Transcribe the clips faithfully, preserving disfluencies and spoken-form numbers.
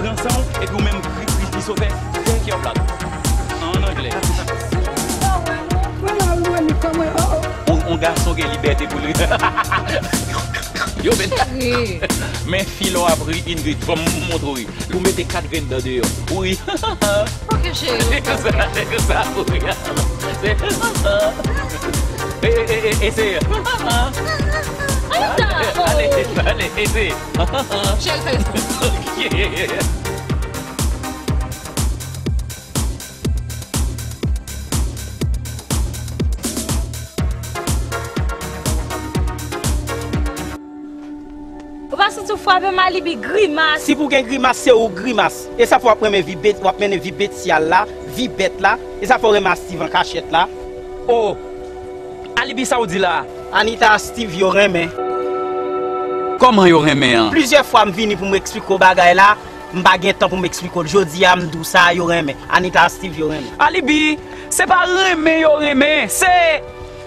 Dansan w, epi w menm kri, kri, kri sotè, fè kè w plat. An anglè. Ou, yon gason gen libète pou li. Yo, men, men fi lò ap ri, Ingrid, fò m montre w ri. Ou mete kat grenn dan deyò. Ou ri. Ok, cheri. Se konsa, se konsa pou ri. Se konsa. E, e, e, e, eseye. Anita! Ale, ale, eseye. Cheri, fè l. Ok. Ou pa santi w frape m, Alibi, grimas? Si pou gen grimas, se ou grimas. E sa fè w ap renmen vi bèt, w ap mennen vi bèt syal la, vi bèt la. E sa fè w renmen a Steve an kachèt la. O! Alibi, sa w di la? Anita a Steve yo renmen. Kòman yo renmen an? Plizyè fwa m vini pou m eksplike w bagay la, m pa gen tan pou m eksplike w l. Jodi a, m di w sa, yo renmen. Anita a Steve yo renmen. Alibi, se pa renmen yo renmen, se,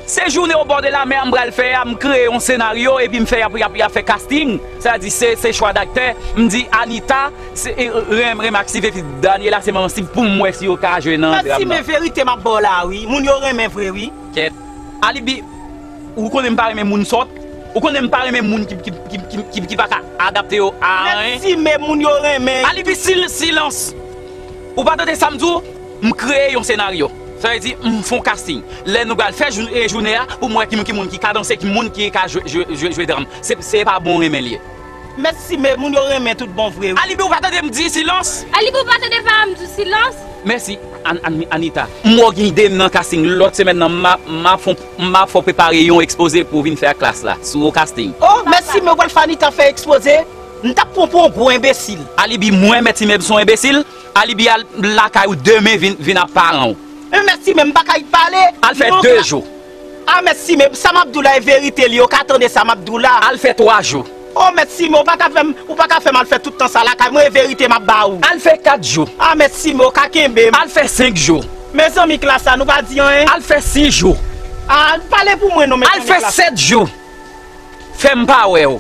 se jounen o bò de la mè a m pral fè a, m kreye yon senaryo, epi m fè y ap, y ap, y ap fè casting. Sa di se, se chwa daktè, m di Anita, se, e, renmen, renmen ak Steve, epi Daniela, se manman Steve, pou m wè si yo ka jwe nan dram nan. Mèsi, men verite m ap ba w la, wi. Moun yo renmen vre, wi. Kèt. Alibi, ou konnen m pa renmen moun sòt. Ou konnen m pa renmen moun ki, ki, ki, ki, ki, ki pa ka adapte yo a anyen. Mèsi, men moun yo renmen. Alibi, sil-, silans. Ou pa tande sa m di w? M kreye yon senaryo. Sa vle di, m fè yon casting. Lè nou pral fè jou-, e, jounen an, pou m wè ki moun, ki moun ki ka danse, ki moun ki ka jwe, jwe, jwe, jwe dram. Se, se pa bon renmen l ye. Mèsi, men moun yo renmen tout bon vre, wi. Alibi, ou pa tande m di silans? Alibi, ou pa tande pa m di silans? Mèsi, An-, An-, Anita. M wè w gen ide m nan casting. Lòt semèn nan, m a, m a fè, m a fè w prepare yon ekspoze pou w vin fè ak klas la, sou casting. Oh, mèsi, men ou pral fè Anita fè ekspoze? M t ap pran pou yon gwo enbesil. Alibi, mwen, mèt si men m se yon enbesil. Alibi, al lakay ou demen, vin, vin ak paran w. Men mèsi, men m pa ka pale. Al fè de jou. Ah, mèsi, men sa m ap di w la, e verite li, yo ka tande sa m ap di w la. Al fè twa jou. Oh, mèsi, men ou pa ka fè m, ou pa ka fè m al fè tout tan sa lakay mwen, e verite m ap ba ou. Al fè kat jou. Ah, mèsi, men ou ka kenbe m. Al fè senk jou. Mezanmi, klas la, nou pa di anyen. Al fè sis jou. Ah, pale pou mwen non, mezanmi, klas la. Al fè sèt jou. Fè m pa wè w.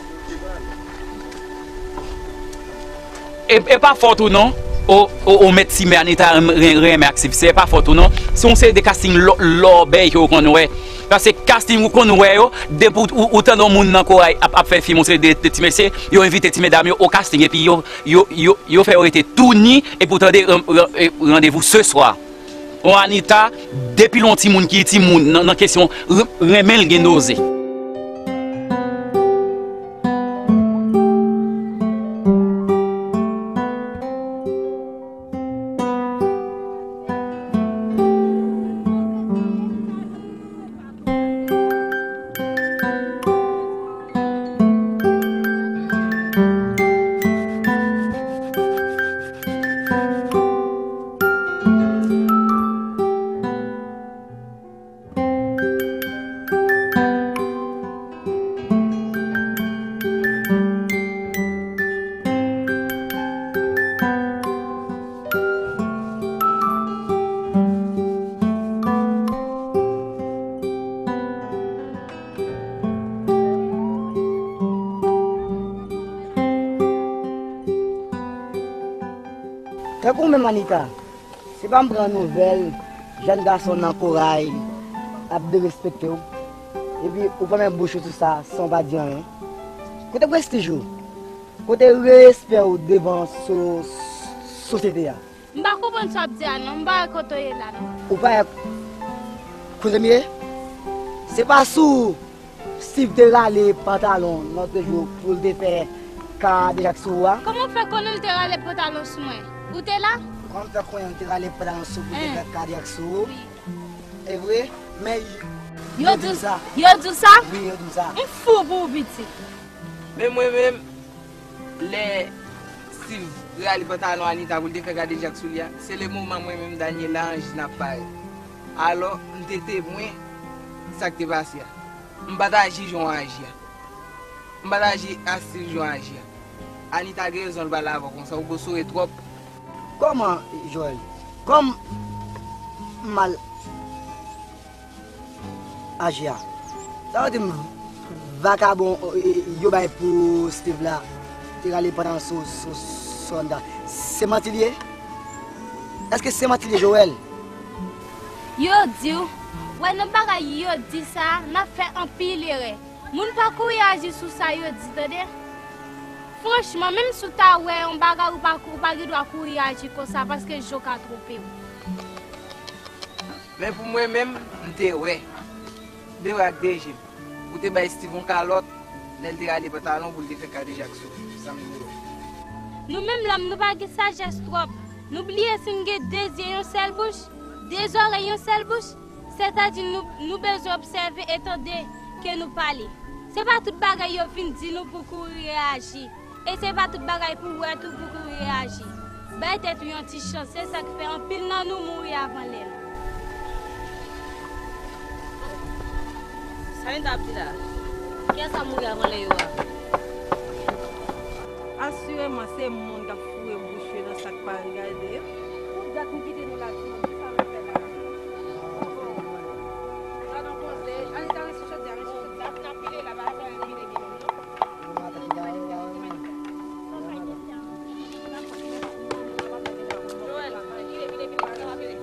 E, e pa fòt ou non. O, o, o mèt si men Anita ren-, ren-, renmen ak Steve. Se pa fòt ou non. Se yon seri de casting lò-, lòbèy ke w konn wè. Paske casting ou konn wè yo, depi ou, ou, ou tande yon moun nan koray ap, ap fè fim, yon seri de, de ti mesye, yo envite ti medam yo o casting, epi yo, yo, yo, yo fè yo rete tou ni, epi w tande ran-, ran-, e, randevou se swa. O Anita, depi l yon timoun ki timoun nan, nan kesyon r-, renmen l gen noze. Tankou menm Anita, se pa m pran nouvèl jèn gason nan koray ap derespekte w, epi ou fèmen bouch ou sou sa san w pa di anyen. Kote prestij ou? Kote respè w devan so-, sosyete a? M pa konprann sa w ap di a non, m pa wè kote w ye la non. Ou pa wè kote m ye? Se pa sou Steve te rale pantalon lòt jou pou l te fè kadejak sou ou a? Kòman w fè konnen l te rale pantalon sou mwen? Ou te la? Kòman w fè konnen l te rale pantalon sou ou pou l te fè kadejak sou ou? E vre? Men yo di w sa. Yo di w sa? Wi, yo di m sa. M fou pou ou, pitit. Men mwen menm, lè Steve rale pantalon Anita pou l te fè kadejak sou li a, se le moman mwen menm, Daniela, Angie, n ap parèt. Alò, m te temwen sa k te pase a. M pa t aji jan w aji a. M pa t aji ak Steve jan w aji a. Anita gen rezon l pale avè w konsa, ou gwo sore twòp. Kòman, Joel? Kòm m mal aji a. Sa yo di m vakabon, e, e, yo bay pou Steve la, te rale pantalon sou, sou, Sandra, se manti l ye? Èske se manti l ye, Joël? Yo di w, wè nan bagay yo di sa, n ap fè anpil erè. Moun pa kouri aji sou sa yo di, tande. Franchman, menm si w ta wè yon bagay, ou pa, ou pa gen dwa kouri aji konsa, paske je w ka twonpe w. Men pou mwen menm, m te wè. M te wè ak de je m. Ou te bay Steve yon kalòt, lè l te rale pantalon pou l te fè kadejak sou ou. Sa m te wè. Nou menm lòm, nou pa gen sajès twòp. Nou bliye si n gen de zye, yon sèl bouch, de zòrèy, yon sèl bouch. Sètadi nou, nou bezwen obsève e tande ke nou pale. Se pa tout bagay yo fin di nou pou kouri reyaji. E se pa tout bagay pou w wè tou pou kouri reyaji. Bay tèt ou yon ti chans, se sa k fè anpil nan nou mouri avan lè l. Sa yo t ap di la? Kiyès k ap mouri avan lè yo a? Asireman, se moun k ap foure bouch yo nan sa k pa regade yo. Tout dat nou kite nou la, timoun, kisa nou fè la? Gad yon koze, ale, ale sou chòdyè, ale sou chòdyè. N ap pile la, pa fè pile byen non. Joël, vire, vire, vire, vire, vire.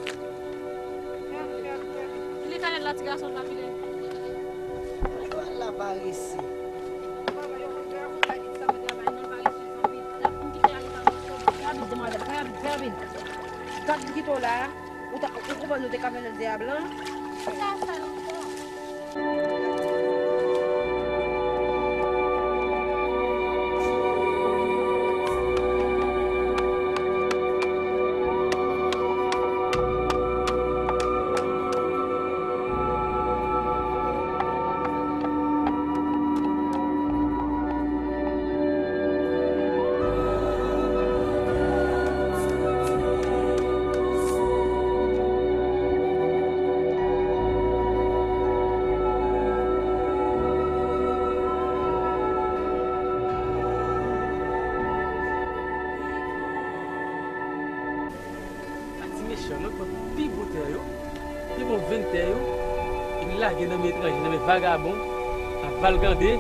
Vire kanèl la, ti gason, pa vire. Joël la parese. Gad m kite w la. Ou ta, ou konprann nou te ka fè nan dyab lan? Sa, sa nou fè. Pa ti mechan non, pran pi bon tè yo, pi bon venn tè yo, epi lage nan men etranje, nan men vagabon, ap valgande,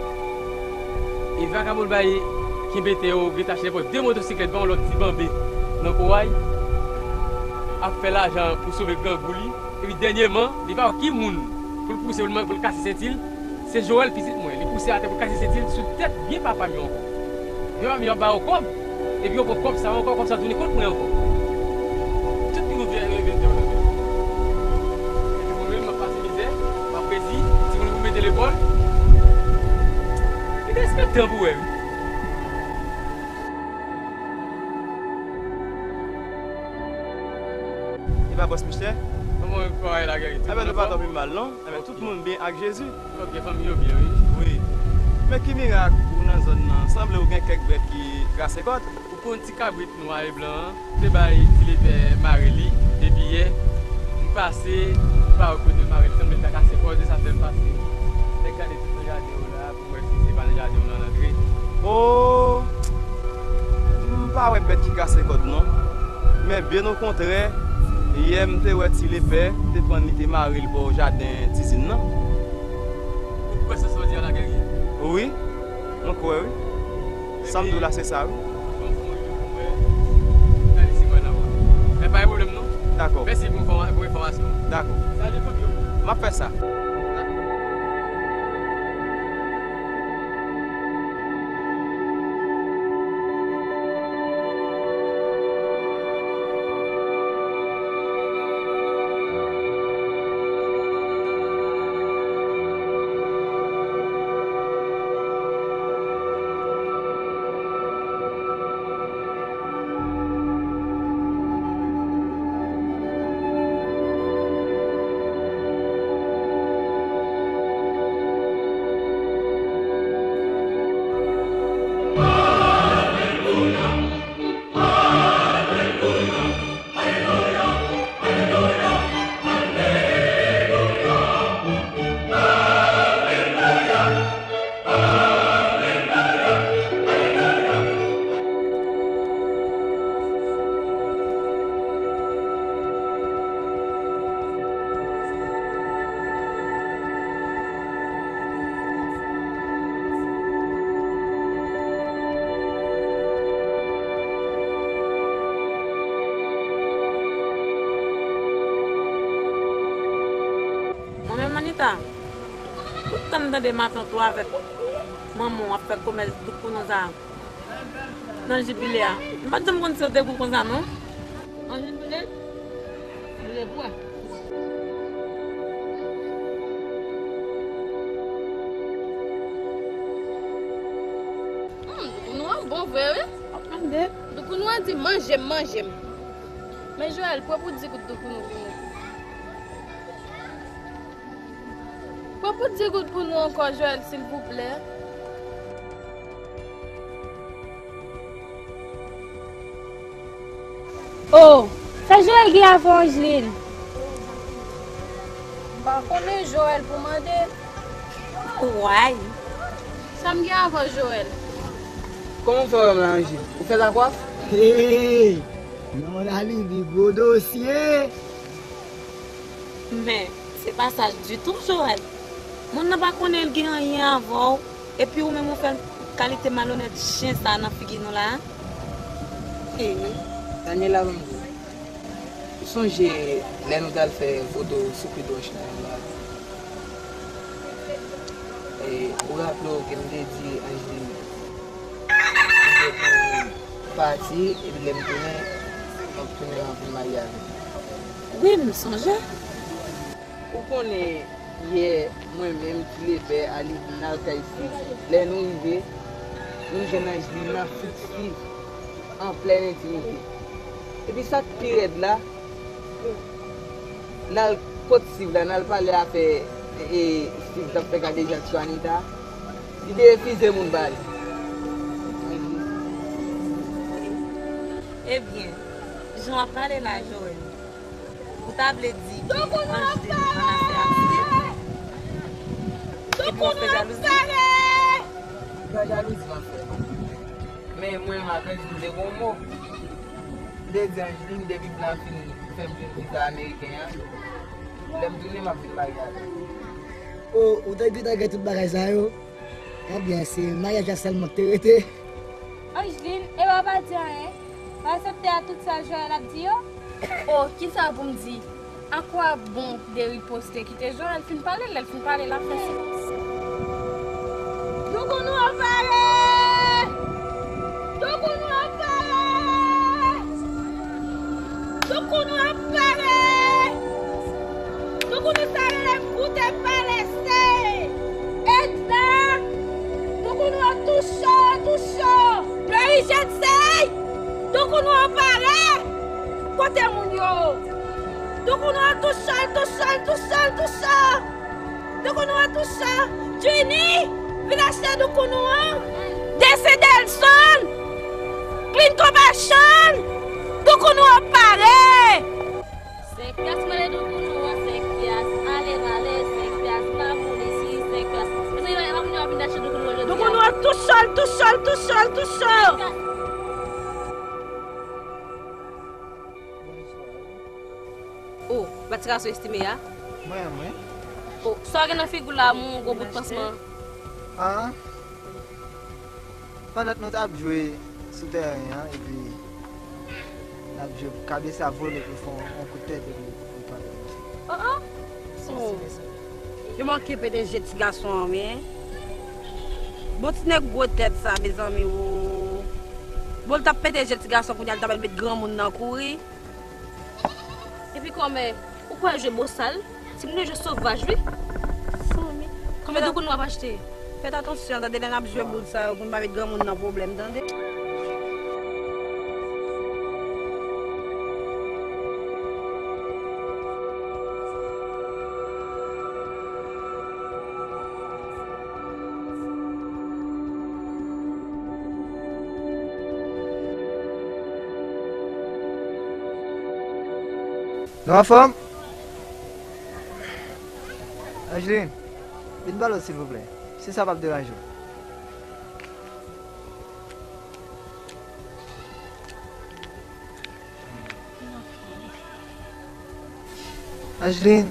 e vagabon bay kenbe tè yo, gen tache nenpòt de motosiklèt, ba yon lòt ti banbe nan koway, ap fè lajan pou sove grangou li, epi dènyèman, li pa wè ki moun pou l pouse, pou l, pou l kase senti l, Se Joël, pitit mwen, li pouse atè pou l kase senti l sou tèt vye papa m yo ankò. Vye papa m yo ap ba yo kòb, epi yo pran kòb sa yo ankò, kòb sa tounen kont mwen ankò. Tout timoun vye, vye, vye, vye. Epi mwen menm, m ap pase mizè, m ap redi, timoun pou mete lekòl. Li derespektan pou wè, wi. E pa bòs Michel? Kòman w ye, Lageri? Tout moun anfòm? Enben, nou pa twò pi mal, non? Enben, tout moun byen ak Jezi. Ok, fanmi yo byen, wi. Wi. Men ki mirak ou nan zòn nan? Sanble ou gen kèk bèt ki kase kòd. Ou konn ti kabrit nwa e blan an? Te bay Ti Lepè mare li depi yè. M pase, m pa wè kote l mare li, sanble l ta kase kòd, e sa fè m pase. Nèg gade tout nan jaden yo la, pou m wè si se pa nan jaden yo nan l antre. O! M pa wè bèt ki kase kòd non. Men byen okontrè, yè m te wè Ti Lepè te pran li te mare l bò jaden Tizin nan. Ou kwè se sa w di a la, Guerrier? Wi, mwen kwè wi. Sa m di w la se sa wi. Bon, bon, wi, mwen, gade si mwen nan. Men pa gen pwoblèm non. Dakò. Mèsi pou enfòma-, pou enfòmasyon. Dakò. Salye fanmi yo. M ap fè sa. Sa, tout tan m tande matant ou avèk manman w ap fè komès doukounou sa nan jibile a. M pa t janm konn se yo te gou konsa non. Anjline, tande, m leve pou wè. Hmm, doukounou an bon vre wi. Tande. Doukounou an di manje m, manje m. Men Joël, pran pou di gout doukounou pou mwen. Pran pou di goud pou nou ankò, Joël, silvouplè. Oh, sa Joël gen avè w, Angeline? M pa konnen, Joël pou mande. Way. Sa m gen avè w, Joël? Kòman w fè wè m la, Angeline? Ou fè lakwaf? Hey! Non, Dali, li gwo dosye. Men, se pa sa ditou, Joël. Moun nan pa konnen l gen anyen avè w, epi ou menm ou fè kalite malonèt chen sa nan figi nou la a. Ee, Daniela, ban m di w. Ou sonje lè nou t al fè foto sou Creed Rush nan yon bar? Ee, ou raple w ke m te di Angeline m gen pou pati, epi lè m tounen, m ap tounen, m ap vin marye avè l. Wi, m sonje. Ou konnen, yè, mwen menm, Ti Lepè, Alivin, n al kay Steve. Lè nou rive, nou jwenn Angeline nan Fit Steve, an plèn entimite. Epi sa k pi rèd la, n al kot Steve la, n al pale afè, e, Steve t ap fè kadejak sou Anita. Li te refize moun ba li. Ebyen, jan w ap pale la, Joël, ou ta vle di ke Angeline an afè ak Steve? Epi w ap fè jalouzi? M pa jalouzi, m ap fè. Men mwen menm ak Angeline te gon mo. M te di Angeline depi blan fin fè m jwenn viza ameriken an, lè m tounen m ap vin marye avè l. O, ou te gentan gen tout bagay sa yo? Ebyen, se maryaj la sèlman k te rete. Angeline, e w pa di anyen? W aksepte a tout sa Joël ap di yo? O, kisa pou m di? Akwabon de riposte? Kite Joël fin pale, lè l fin pale, l ap fè silans. Doukounou an pare! Doukounou an pare! Doukounou an pare! Doukounou sa rele goute pale se Edna! Doukounou an tou cho, tou cho! Florigène se Doukounou an pare! Kote moun yo? Doukounou an tou cho, tou cho, tou cho, tou cho! Doukounou an tou cho! Juni, vin achte doukounou an! Desi Delson! Clean Compassion! Doukounou an pare! Senk pyas, mande doukounou an, senk pyas. Ale, ale, senk pyas. Pa mouri si, senk pyas. Mezanmi, pa moun yo ap vin achte doukounou an jodi a. Doukounou an tou cho, tou cho, tou cho, tou cho! Senk pyas. O, ba ti gason Estime a? Mwen, mwen. O, sa w gen nan figi w la, yon gwo bout pansman? An? Pandan nou t ap jwe sou tèren an, epi n ap jwe kabesa vole pou fè yon, yon kout tèt epi li pran tèt. O, o! O. Yo manke pete je ti gason an, wi. Bon ti nèg gwo tèt sa, mezanmi, o. Bon, l t ap pete je ti gason, kounye a l t ap al met granmoun nan kouri. Epi kòmè, ou kwè jwe bosal? Timoun yo jwe sovaj, wi. Kòmè doukounou w ap achte? Fèt atansyon, tande, lè n ap jwe boul sa yo, pou n pa met granmoun nan pwoblèm, tande. Nou anfòm? Angeline, vin pale w silvouplè, si sa p ap deranje w. Angeline,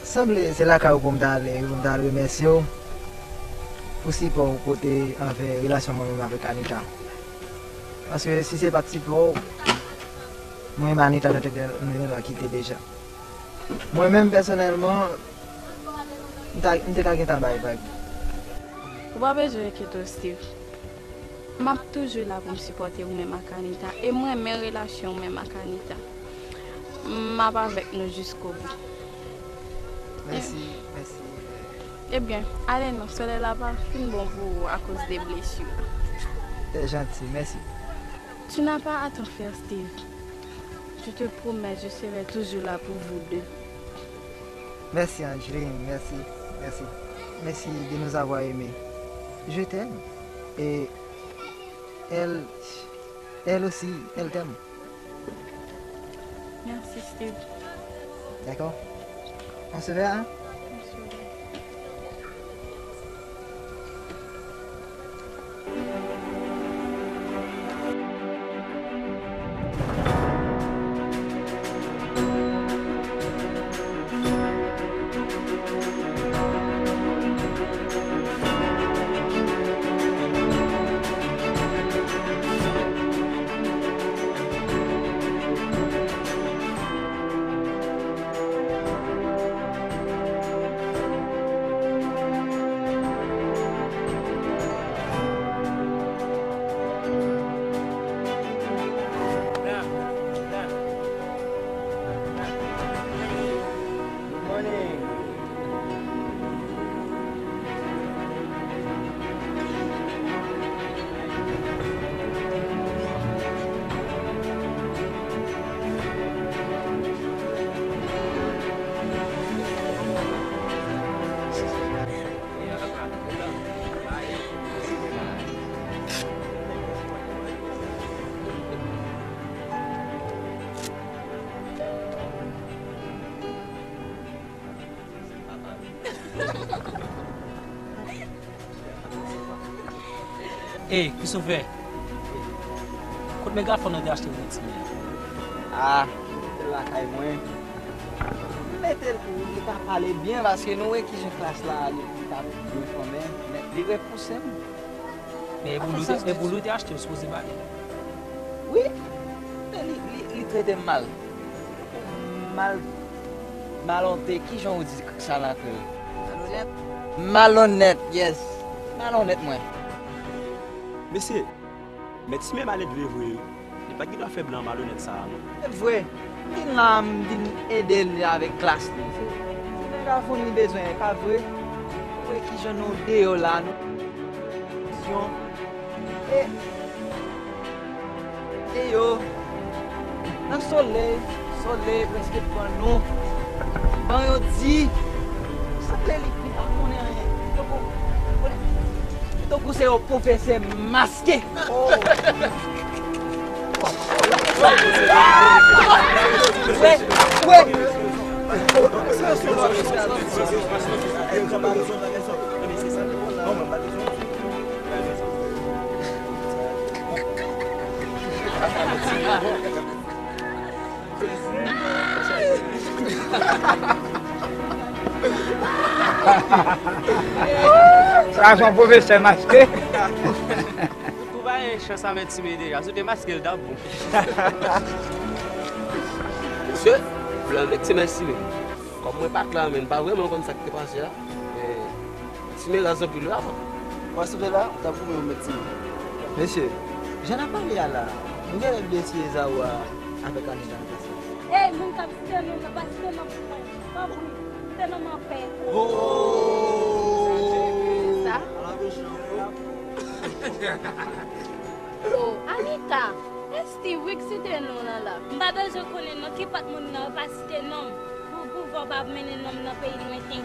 sanble se lakay ou pou m ta ale, pou m ta al remèsye w pou sipò w pote anvè relasyon mwen menm avèk Anita. Paske si se pa t sipò w, mwen menm Anita, nou te, nou te kite deja. Mwen menm, pèsonèlman, M ta, m te ka gentan bay vag. Ou pa bezwen enkyete w, Steve. M ap toujou la pou m sipòte ou menm ak Anita. E m renmen relasyon ou menm ak Anita. M ap avèk nou jiskobou. Mèsi, mèsi. Ebyen, ale non, solèy la pa fin bon pou ou akoz de blesi w. T'es gentil, merci. Tu n'as pas à t'en faire, Steve. Je te promets, je serai toujours là pour vous deux. Merci, Angeline, merci, merci. Merci de nous avoir aimés. Je t'aime. Et elle, elle aussi, elle t'aime. Merci, Steve. D'accord. On se verra, hein? On se verra. Ey, Christopher. Kot megafòn nou te achte pou ti nèg? Ah, m mete l lakay mwen. M mete l pou li ka pale byen, paske nou wè kijan klas la ale, li pa byen fòme, men li repouse m. Men e pou li te, e pou li te achte, ou sipoze ba li. Wi, men li, li, li trete m mal. Mal, malonte, kijan ou di sa nan kreyòl? Malonèt. Malonèt, yes. Malonèt mwen. Mesye, men Time malonèt vre vre wi. Li pa t gen dwa fè blan malonèt sa a non. Se vre. M vin la, m vin ede l avèk klas li. Se, se megafòn li bezwen, e pa vre? Ou wè kijan nou deyò la, nou. E, e yo, nan solèy, solèy prèske pran nou. Ban yo di, sanble li, li pa konnen anyen. Tankou, tankou se yon pwofesè maske. Wè, wè. Sa se yon pwofesè maske. Ou pa gen chans avèk Time deja, si w te maske l t ap bon. Mesye, vle anvek ti mèsi menm. Kòm mwen pa t la, men m pa vrèman konn sa k te pase a. Men Time raz anpil wi avan. Pandan se tan la, ou t ap goumen pou met Time. Mesye, jan n ap pale a la, nou genlè bliye ti Ezaou a avèk Anita nan pase. Ey, moun k ap site non m nan, pa site non m pou mwen. Tanpri, kite non m anpè. Oh! Sa? Oh, Anita, e Steve wi k site non w lan la. M pa bezwen konnen non, kenpòt moun nan, yo pa site non m. Pou pouvwa w pa mennen non m nan peyi lwenten.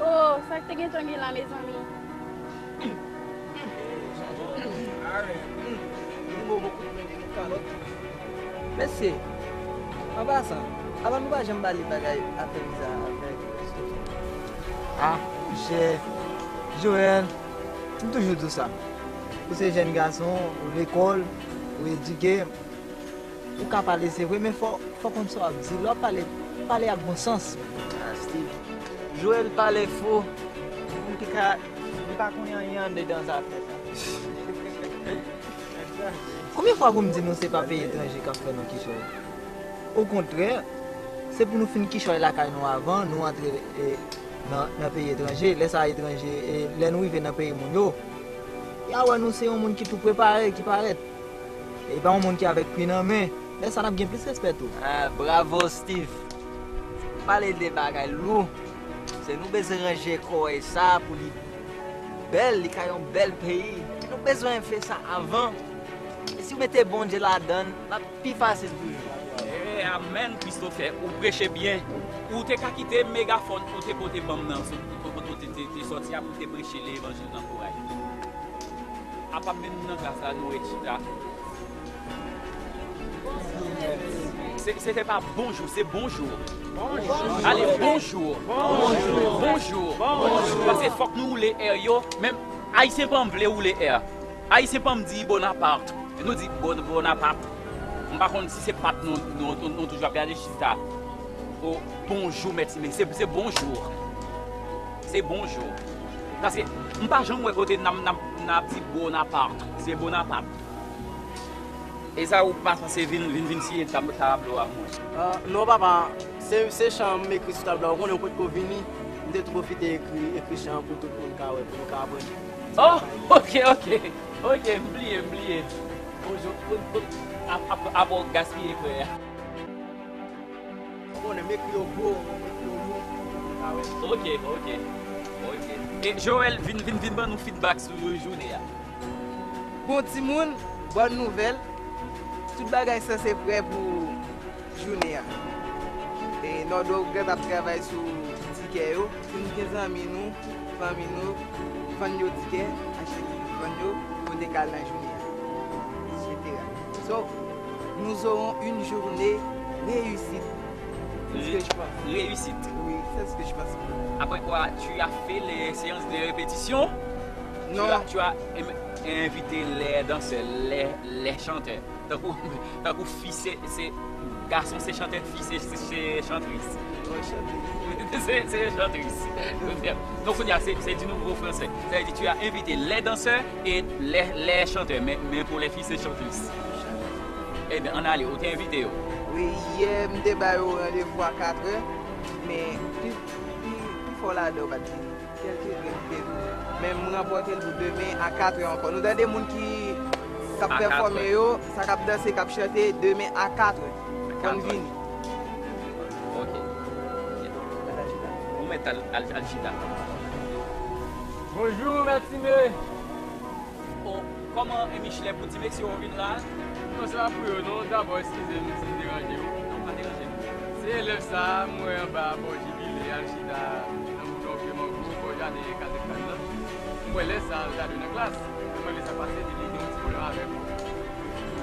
Oh, sa k te gentan gen la, mezanmi? Mesye, an pasan, avan nou pa janm pale bagay afè viza avèk Christopher. Ah, monchè, Joel, m toujou di w sa. Ou se jèn gason, ou lekòl, ou edike, ou ka pale, se vre, men fò, fò konn sa w ap di. Lè w ap pale, pale ak bon sans. Ah, Steve, Joel pale fo. Moun ki ka, li pa konnen anyen andedan zafè sa. Konbyen fwa pou m di nou se pa peyi etranje k ap fè nou kichòy? Okontrè, se pou nou fin kichòy lakay nou avan nou antre, e, nan, nan peyi etranje. Lè sa a etranje, e, lè nou rive nan peyi moun yo, y a wè nou se yon moun ki tou prepare, ki parèt. E pa yon moun ki avèk pri nan men. Lè sa a n ap gen plis respè tou. Ah, bravo, Steve. Pale de bagay lou. Se nou bezwen ranje kò sa pou li bèl, li ka yon bèl peyi. Nou bezwen fè sa avan. E si w mete Bondye ladan l, l ap pi fasil toujou. Eh, amèn, Christopher, ou preche byen. Ou te ka kite megafòn ou te pote ban m nan, sou kote ou te, te, te sòti a pou te preche levanjil nan kouraj. Apa menm nan klas la, nou ret chita. Se, se te pa bonjou, se bonjou. Ale, bonjou. Bonjou. Paske fòk nou woule R yo, men Ayisyen pa vle woule R. Ayisyen pa di Bonaparte. Nou di Bon-, Bonaparte. M pa konn si se pat nou, nou, nou, nou toujou ap gade chita. O, bonjou, mèt Simen. Se, se bonjou. Se bonjou. Paske m pa janm wè kote n ap, n ap, n ap di Bonaparte. Se Bonaparte. E sa ou pa panse vin, vin, vin siye tab-, tablo a pou mwen? Ah, non, papa. Se, se chan m ekri sou tablo a. Ou konnen ou potko vini. M te tou pwofite ekri, ekri chan an pou tout moun ka wè, pou nou ka aprann. Oh, ok, ok. Ok, m bliye, m bliye. Bonjou, ap, ap, ap gaspiye frè a. Ou konnen m ekri yo gwo, m ekri yo lou, pou nou ka wè. Ok, ok, ok. E Joël, vin, vin, vin ban nou feedback sou jounen an. Bon, timoun, bòn nouvèl. Tout bagay sanse prè pou jounen an. E Nòdo gentan ap travay sou tikè yo. Si nou gen zanmi nou, fanmi nou, vann yo tikè, achte tikè, vann yo, pou yo te ka al nan jounen an, et cetera. So, nous aurons une journée réussie. C'est ce que je pense. Réussite. Oui, c'est ce que je pense. Après quoi, tu as fait les séances de répétition? Non. Tu as, tu as im-, invité les danseurs, les, les chanteurs. Tankou, tankou fi se, se gason se chantè, fi se, se, se chantris. Se, se chantris. Donk, kounye a, se, se du nouveau français. Sa vle di, tu as invité les danseurs et les, les chanteurs, men, men pou les filles, se chantris. Ebyen, ann ale, ou te envite yo. Wi, yè, m te ba yo randevou a katrè, men pi, pi, pi fò ladan yo pa t vini. Kèlke grenn te vini. Men m ranpòte l pou demen a katrè ankò. Nou tande moun ki, k ap pèfòme yo, sa k ap danse, k ap chante, demen a katrè. Fò n vini. Ok. Ou mèt al, al, al chita. Bonjou, mèt Sime. O, kòman, e, Michelet, pou ti mesye yo vin la? Non, se pa pou yo, non. Dabò, eskize m si m deranje w. Non, pa deranje m. Se elèv sa a, m wè anba bò jibile, al chita nan bouton vye mango, bò jaden Kazèk Kann nan. M wè lè sa a, l ta dwe nan klas. Mwen mande sa k pase, li di li gen yon ti pwoblèm avè m.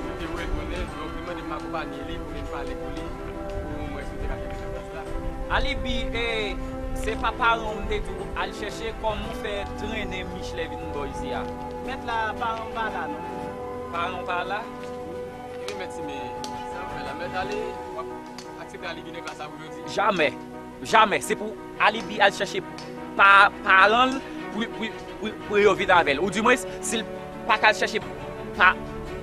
M te voye l konnen, donk, li mande m akonpanye li pou vin pale pou li, pou m wè si m te ka kenbe nan klas la. Alibi, e, se pa paran w m te di w al chèche, kòman w fè trennen Michelet vin bò isi a? Mèt la, paran m pa la, non. Paran w pa la? Ebyen, mèt Sime, sa w fè la? Mèt ale, w ap aksepte Alibi nan klas la pou jodi? Jamè. Jamè. Se pou Alibi al chèche pa, paran l pou, pou, pou, pou yo vin avè l. Oudimwens, si l pa ka al chèche pa,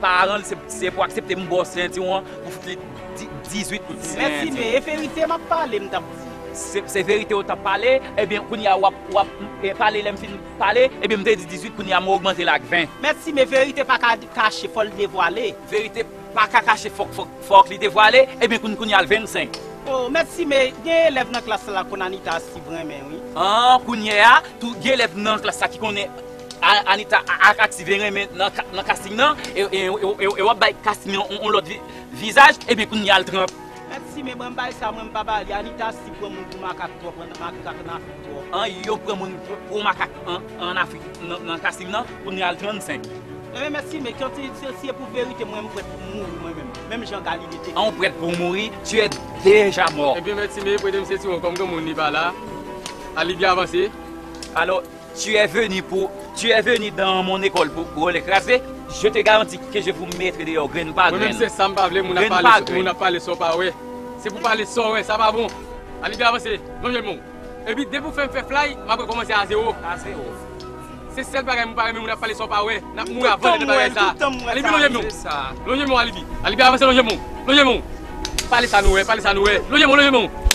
paran l, se, se pou aksepte m ba w sentiwon an pou fout li di-, dizuit kout sentiwon. Mèt Sime, e verite m ap pale, m t ap di. Se, se verite w t ap pale, ebyen, kounye a w ap, w ap, e, pale lè m fin pale, ebyen, m te di dizuit, kounye a m ogmante l ak ven. Mèt Sime, verite pa ka kache, fò l devwale. Verite pa ka kache, fòk, fòk, fòk li devwale, ebyen, koun-, kounye a l vennsenk. O, mèt Sime, gen elèv nan klas la konn Anita Steve renmen, wi. An, kounye a, tou, gen elèv nan klas la ki konnen A-, Anita a-, a-, ak Steve renmen nan ka-, nan casting nan, e, e, e, e, e w ap bay casting nan yon, yon lòt vi-, vizaj, ebyen, kounye a l trant. Mèt Sime, ban m bay sa, mwen m pa ba li. Anita Steve pran moun pou makak twòp, an, makak an Afrik twòp. An, yo pran moun pou, pou makak an, an Afrik nan, nan casting nan, kounye a l trannsenk. Ebyen, mèt Sime, kante se, se pou verite, mwen, m prèt pou m mouri, mwen menm. Menm jan Galile te. An, ou prèt pou w mouri, tu es déjà mort. Ebyen, mèt Sime, prete m sentiwon kòm granmoun li pa la. Alibi avanse. Alò, tu es venu pour, tu es venu dans mon école pour, pour le craser. Je te garantis que je vous mettrai dehors, grenn pa grenn. Mwen menm se sa m pa vle, moun ap pale, moun ap pale sa w pa wè. Se pou pale sa w wè, sa pa bon. Alibi avanse, lonje men w. Epi depi w fè m fè flay, m ap rekòmanse a zewo. A zewo. Se sèl bagay mwen pa renmen, moun ap pale sa w pa wè. N ap mouri avan lè de bagay sa. Alibi, lonje men w. Lonje men w, Alibi. Alibi, avanse, lonje men w. Lonje men w. Pale sa nou wè, pale sa nou wè. Lonje men w, lonje men w.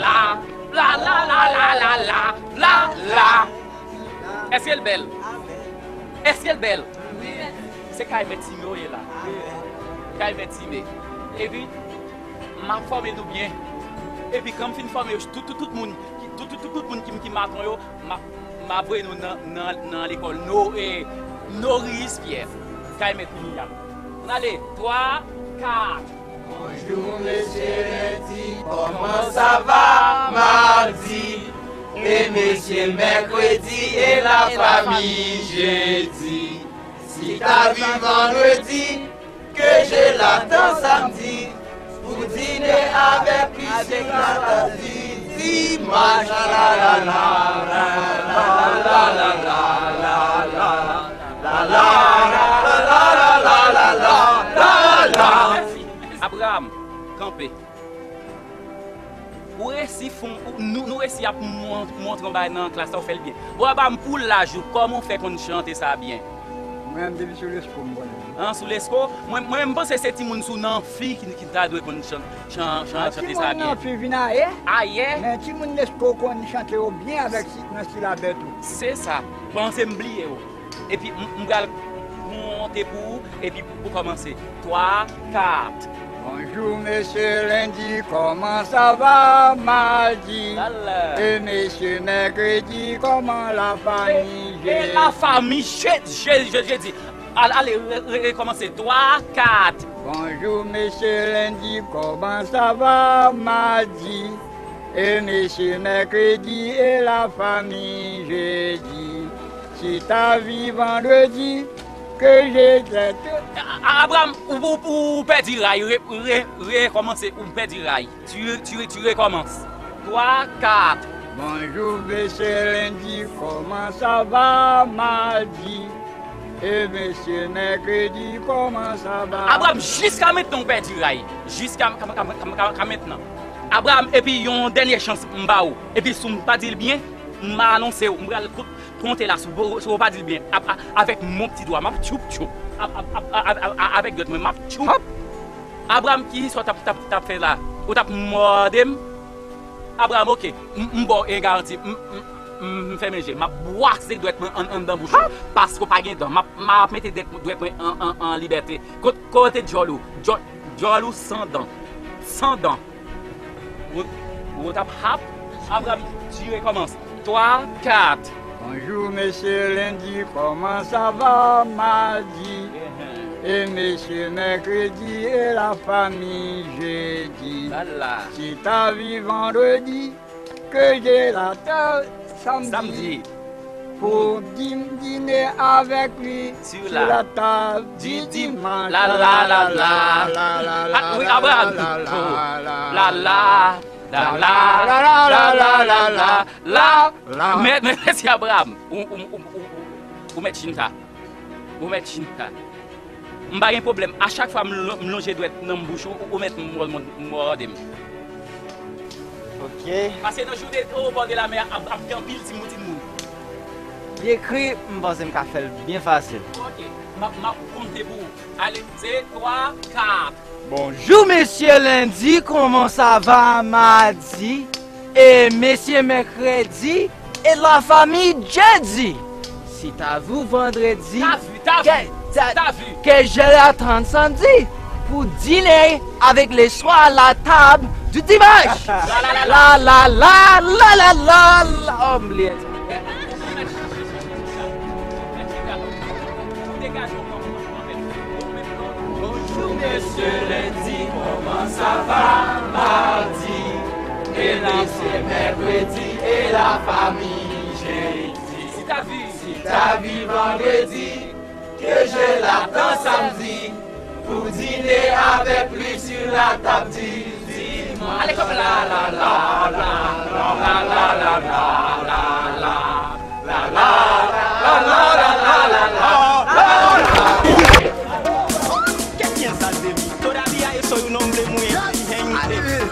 la. La, la, la, la, la, la, la, la. Èske l bèl? Èske l bèl? Se kay Mèt Sime w ye la. Kay Mèt Sime. Epi, m ap fòme nou byen. Epi, kan m fin fòme yo, tout, tout, tout moun, ki- tout, tout, tout, tout moun ki, ki maton yo, m ap, m ap voye nou nan, nan, nan lekòl No, eh, Noris Pyè. Kay Mèt William. Ann ale, twa, kat. Bonjou, mesye lendi, kòman sa va madi? E mesye mèkredi, e la fami jedi. Si ta vin vandredi, ke je latann samdi, pou dine avèk Priscilla ta di dimach. La, la, la, la, la, la, la, la, la, la, la, la, la, la, la, la, la, la, la, la. Abraham, kanpe. Ou resi fon, ou- nou, nou resi ap mont- montre yon bagay nan klas la, ou fè l byen. Bon, aba m pou laj ou, kòman w fè konn chante sa byen? Mwen, m depi sou Lesko, m konnen. An, sou Lesko? Mwen, mwen, m panse se timoun sou Nanfi ki, ki ta dwe konn chan- chan- chan- chante sa byen. Timoun Nanfi vin ayè. Ayè? Men timoun Lesko konn chante yo byen avèk si- nan silabè tou. Se sa. Panse m bliye yo. Epi m, m pral monte pou ou, epi pou kòmanse. Twa, kat. Bonjou, mesye lendi, kòman sa va madi? E mesye mèkredi, kòman la fami jedi? E la fami jedi, jedi, jedi. Al, ale, re- re- rekòmanse. Twa, kat. Bonjou, mesye lendi, kòman sa va? Madi, e mesye mèkredi, e la fami jedi. Si ta vi vandredi, ke je te A- A- Abraham, ou, ou, ou pèdi ray. Re- re- rekòmanse, ou pèdi ray. Tu, tu, tu recommences. Twa, kat. Bonjou, mesye lendi, kòman sa va? Madi, e mesye mèkredi, kòman sa va? Abraham, jiska mentnan ou pèdi ray. Jiska ka- ka- ka- ka- ka mentnan. Abraham, epi yon dènye chans m ba ou. Epi si w pa di l byen, m anonse w, m pral ko- konte la, si w si w pa di l byen. A- a- Avèk mon pti dwa, m ap tchoup tchoup. A- a- a- a- a- Avèk dwèt mwen, m ap tchoup. Abraham, ki sa w t ap, t ap, t ap fè la? Ou t ap mòde m? Abraham, oke. M, m ba w en garanti. M, m, m, m fèmen je. M ap bwase dwèt mwen an, anndan bouch ou. Paske w pa gen dan. M ap, m ap mete dwèt, dwèt mwen an, an, an libète. Kot, kote djòl ou? Djòl, djòl ou san dan. San dan. Ou, ou t ap hap? Abraham, tu recommences. Twa, kat. Bonjou, mesye lendi, kòman sa va? Madi, e mesye mèkredi, e la fami jedi. Si ta vi vandredi, ke je la ta samdi. Samdi. Pou di- dine avèk li sur la tab di dimanch. La, la, la, la. Ah, wi, Abraham. La, la, la, la, la, la, la, la, la, la, la. Mè- mè- mèsi, Abraham. Ou, ou, ou, ou, ou, ou mèt chita. Ou mèt chita. M pa gen pwoblèm. A chak fwa m lo- m lonje dwèt nan bouch ou, ou mèt m mò- mò- mòde m. Ok. Paske nan jounen o bò de la mè ap, ap gen anpil timoun, timoun. Dekri, m panse m ka fè l byen fasil. Ok. M ap, m ap konte pou ou. Ale, se twa, kat. Bonjou, mesye lendi, kòman sa va? Madi, e mesye mèkredi, e la fami jedi. Si ta vi vandredi, ta vi, ta vi, ta vi, ke je la tann samdi pou dine avèk le soir la table du dimanche. La, la, la, la, la, la, la, la, la, oh, m bliye. Bonjou, mesye lendi, kòman sa va? Madi, e mesye mèkredi, e la fami jedi. Si ta vi, si ta vi vandredi, ke je la tann samdi, pou dine avèk li sur la table du dimanche. Ale, kòman la, la, la, la, la, la, la, la, la, la. Kèt nèg sa te vi. Todavía eso es un hombre muy inteligente.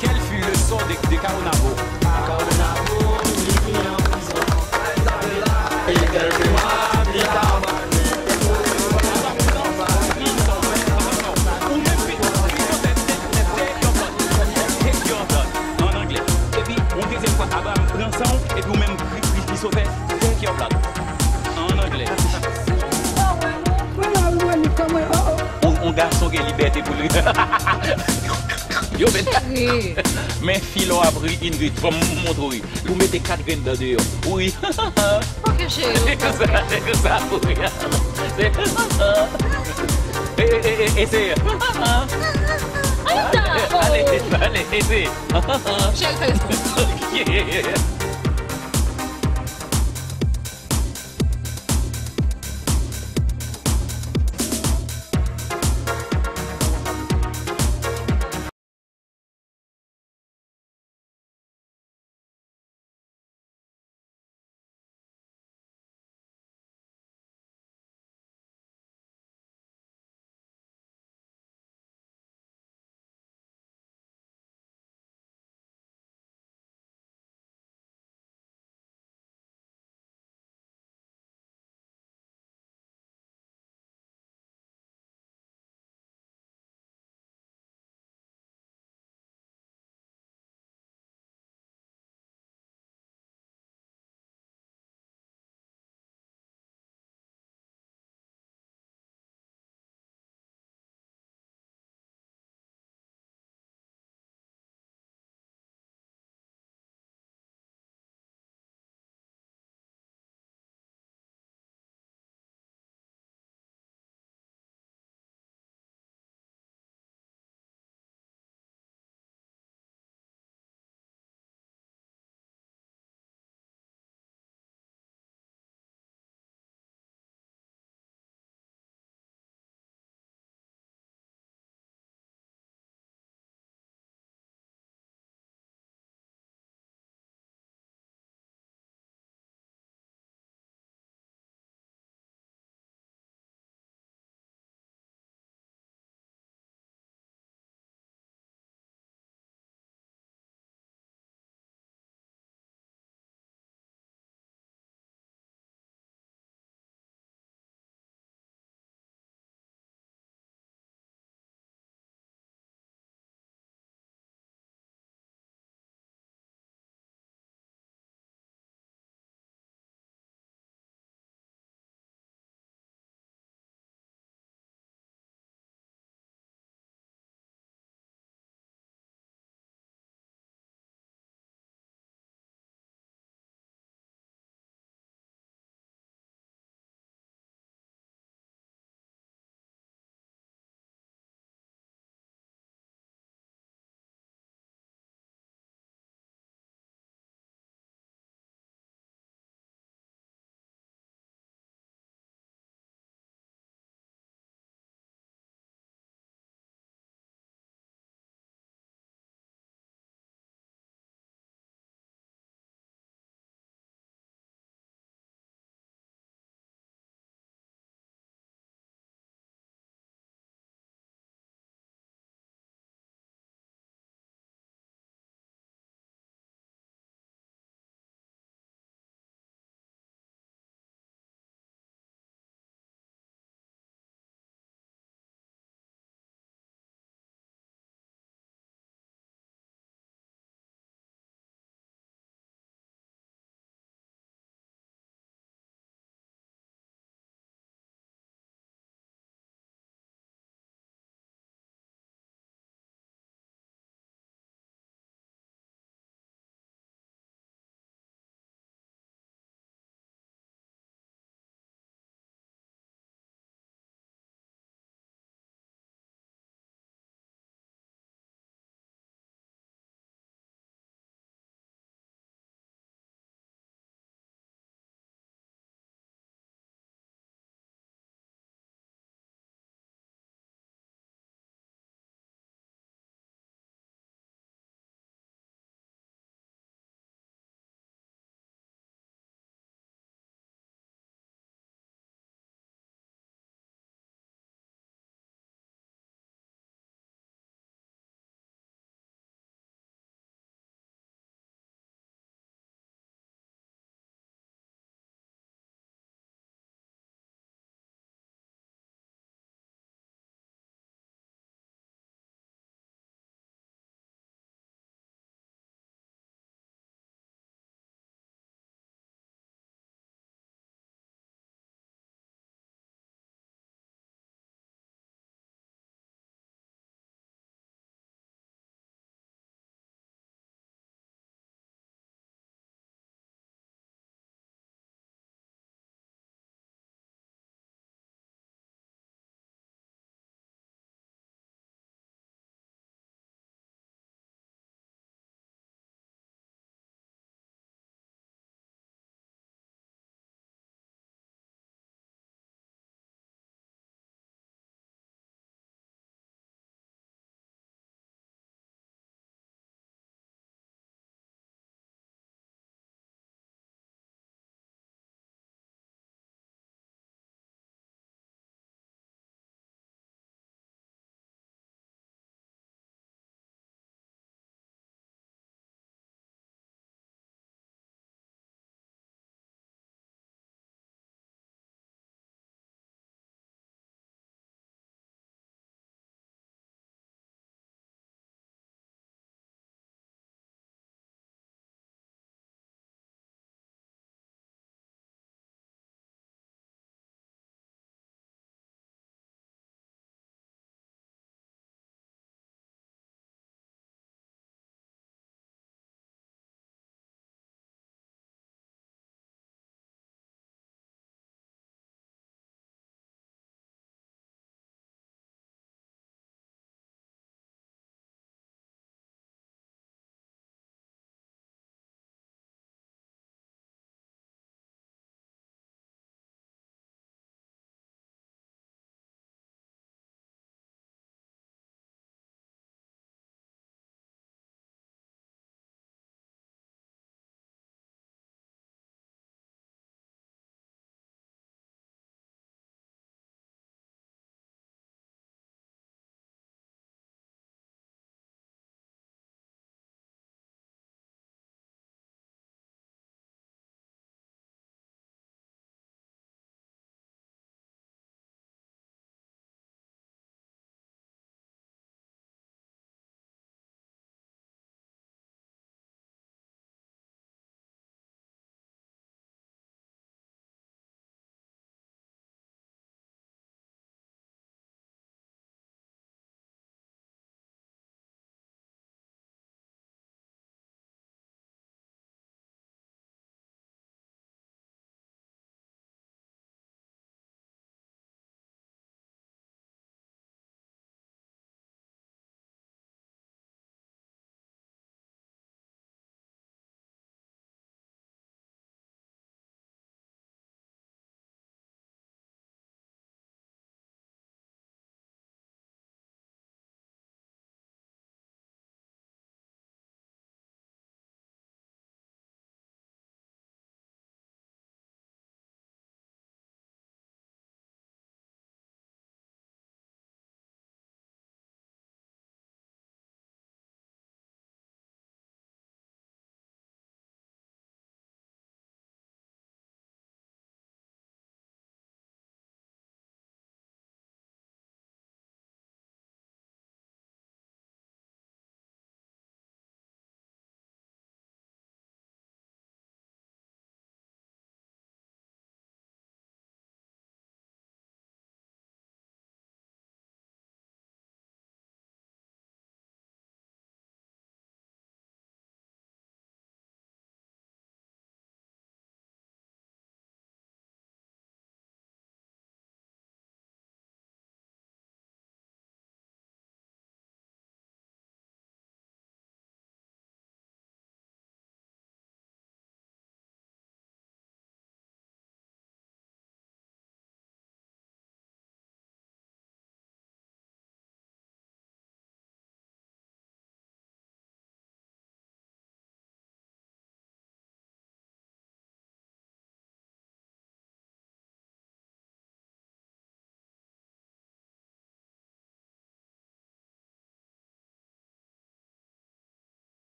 Quel fut le sort de, de Caonabo? Ou menm pi, pi sòtè take your blood, take your blood, an anglè. Epi, yon dezyèm fwa, Abraham pran san w, epi ou menm pi, pi, pi sòtè take your blood, an anglè. Yon, yon gason gen libète pou li. Yo, men, men fi lè w ap ri, Ingrid, fò m montre w ri. Ou mete kat grenn dan deyò. Ou ri. Ok, cheri. Se konsa, se konsa pou ri. Se konsa. E, e, e, e, eseye. Ale, ale, ale, eseye. Cheri, fè. Ok.